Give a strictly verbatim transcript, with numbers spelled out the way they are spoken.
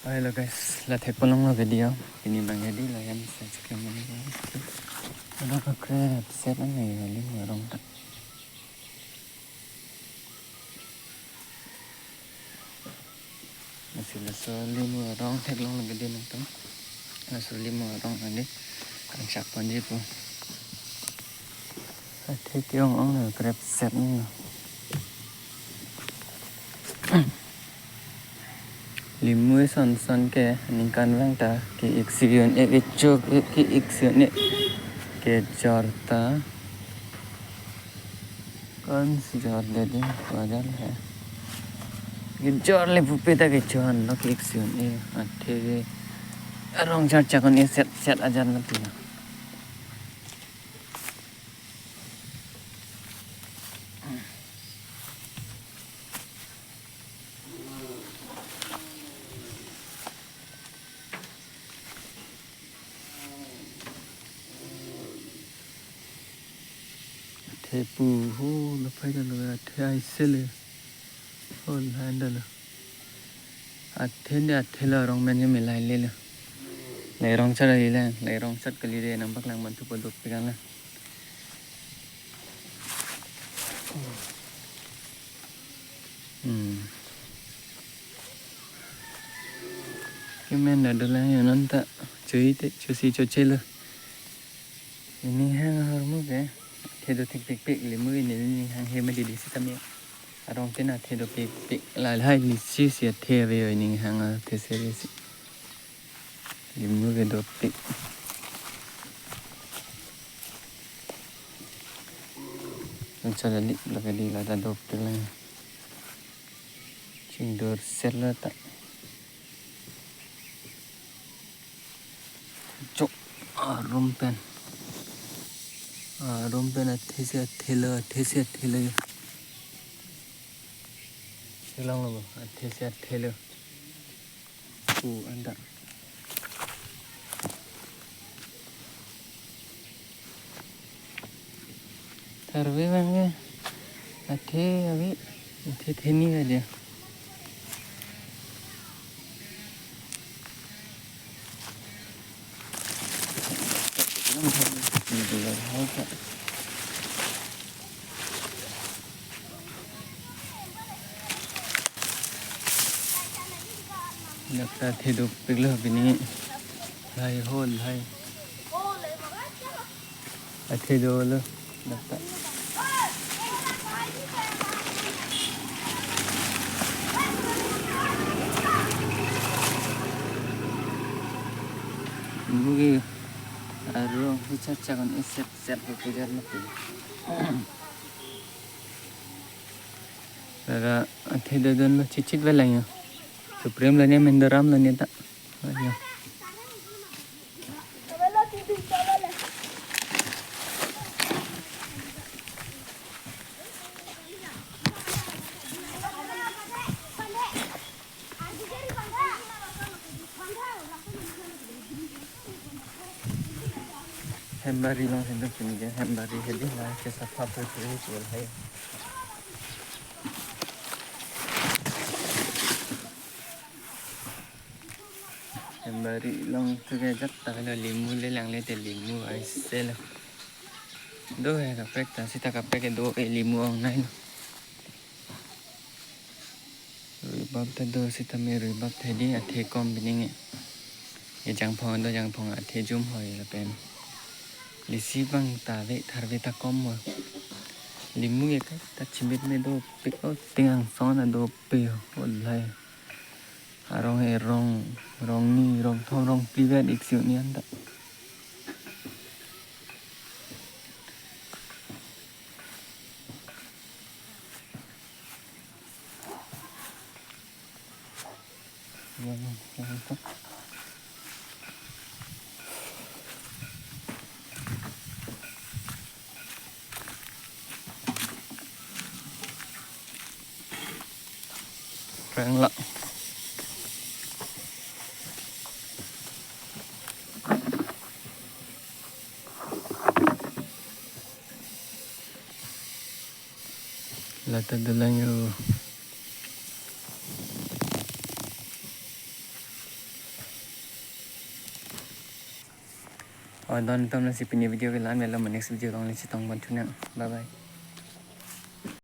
Hello guys, la thekponlonglo video. Pini abang hedi la hem sa chicken mani. Ada ka crab set an nai limu arong ta. Lasi laso limu arong theklonglo hedi nangtum. Laso limu arong hedi. Kangsak ponji pu. Athe ke-ong ong lo crab set ni lo. Limu eson son ke ningkan vang ta ke-ik si un-e, kecho ke-ik si un-e, kejor ta. Kon si jor de din ko ajar he. Kejor le pupe ta kecho an lo ke-ik si un-e. Athe ke arong char chak un-e set set ajar lo tina. Athe pu ho lo phai lo athe ai se le. Ho la anda lo. Athe ne athe lo arong men me lai le lo. Lai rong chat le le, lai rong chat kali de nang paklang man thupo dopik an la. Hmm. Kemen da dolang ya non ta chui te chusi choche lo. Ining hang ahormu ke. Athe do thekpikpik limu ini ining hang he madi di sitame. Arong tin athe dopikpik la lahai lisi si athe ave ining hang athe seri si. Limu ke dopik. Ansa dali lake di la ta dopik lang. Chingdur set la ta. Chok arum pen. Arum pen athe si athe lo, athe si athe lo. Silang lo, athe si athe lo. Pu anda. Tharve bang ke. Athe avi. Athe theni aja. Dak ta athe dopik lo pini. Lahai ho lahai. Athe dolo. Dak ta. Bugi arong hi chak chak un-e set set ko kejar mati. Lada athe dodun lo chit chit velang ya. Supreme lo ne Mendoram lo ne ta. Ya. Hembari long sendok sini ke, hembari hedi la ke sapha phe phe pol hai. Hembari long tu ke jak ta lo limu le lang le te limu ai se lo. Do he kaprek ta sita kaprek do e limu ong nai lo. Rui bap ta do sitame rui bap ta hedi athe kom pini nge. Ye jangphong do jangphong athe jum hoi lapen. Lisi bang ta ve tharve ta kom mo. Limu ye ka ta chimit me dopik o ting angsong an dopik o lahai. Arong erong rong ni rong thom rong phli vet ik si un-e an ta. Reng la. La ta dolang yo. Don atum, lasi pini video ke la-an avelo, next video along le chetong pon thunang. Bye bye.